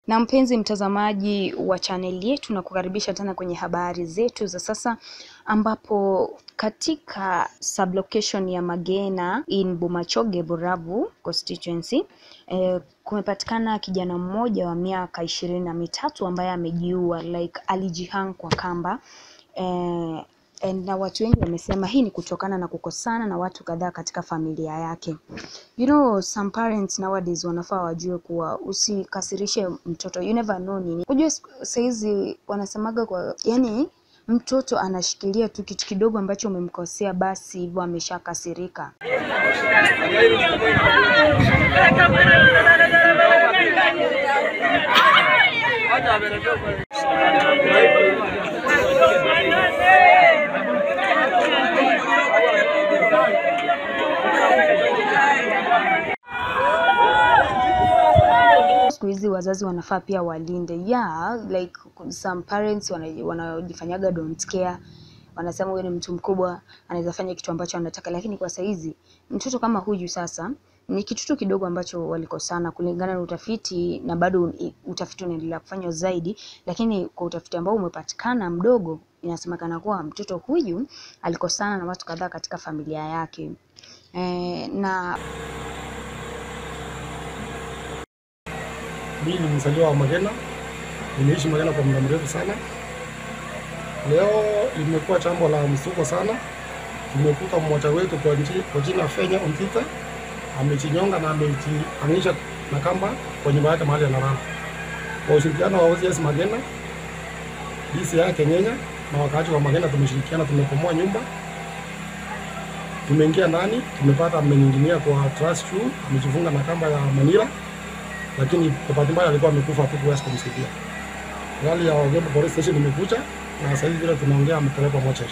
Na mpenzi mtazamaji wa channel yetu, na kukaribisha tena kwenye habari zetu za sasa, ambapo katika sublocation ya Magena in Bomachoge Borabu constituency kumepatikana kijana mmoja wa miaka 23 ambaye amejiua, like alijihang kwa kamba. Na watu wengi wamesema hii ni kutokana na kukosana na watu kadhaa katika familia yake. You know, some parents nowadays wanafaa wajue kuwa usikasirishe mtoto. You never know nini. Unajua saizi wanasemaga kwa, yani mtoto anashikilia tu kitu kidogo ambacho umemkosea, basi hivyo ameshakasirika. Siku hizi wazazi wanafaa pia walinde. Yeah, like some parents wanajifanyaga don't care. Wanasema huyu ni mtu mkubwa, anaweza fanya kitu ambacho anataka, lakini kwa saizi mtoto kama huyu sasa ni kitu tu kidogo ambacho walikosana kulingana na utafiti, na bado utafiti unaendelea kufanywa zaidi, lakini kwa utafiti ambao umepatikana mdogo, inasemekana kuwa mtoto huyu alikosana na watu kadhaa katika familia yake. Na mimi ni mzaliwa wa Magena, nimeishi Magena kwa muda mrefu sana. Leo limekuwa jambo la msuko sana. Tumekuta mmoja wetu kwa jina Fenya Ontita amejinyonga na amejiangisha na kamba kwa nyumba yake mahali analala. Kwa ushirikiano wa OCS Magena, DCI Kenyenya na wakaaji wa Magena tumeshirikiana, tumekomoa nyumba. Tumeingia ndani, tumepata ameninginia kwa truss shoe, amejifunga na kamba ya Manila. Lakini kwa bahati mbaya alikuwa amekufa, hatukuweza kumsaidia. Gari ya Ogembo Police Station imekuja na sasa hivi vile tunaongea amepelekwa mochari.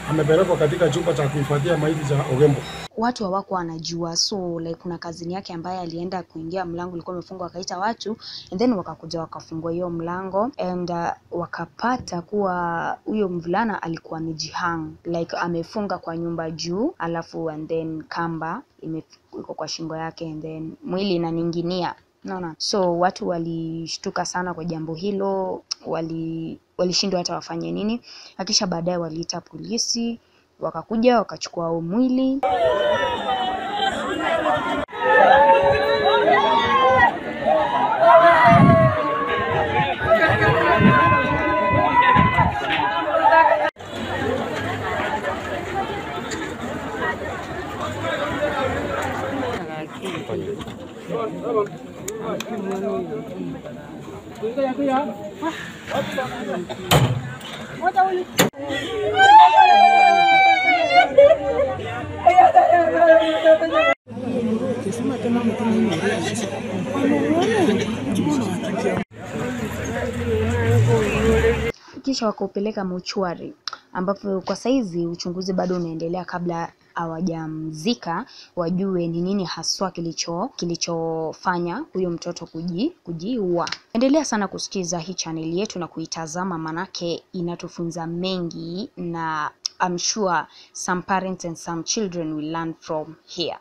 Amepelekwa katika chumba cha kuhifadhia maiti cha Ogembo. Watu hawako wanajua, so like kuna kazini yake ambaye alienda kuingia, mlango ulikuwa umefungwa, akaita watu and then wakakuja wakafungua hiyo mlango and wakapata kuwa huyo mvulana alikuwa amejihang, like amefunga kwa nyumba juu, alafu and then kamba iko kwa shingo yake and then mwili inaninginia. Naona. So watu walishtuka sana kwa jambo hilo, walishindwa hata wafanye nini. Kisha baadaye waliita polisi, wakakuja wakachukua mwili. Kisha wakaupeleka mochwari, ambapo kwa saizi uchunguzi bado unaendelea kabla hawajamzika, wajue ni nini haswa kilichofanya huyo mtoto kujiua. Endelea sana kusikiza hii channel yetu na kuitazama, manake inatufunza mengi, na I'm sure some parents and some children will learn from here.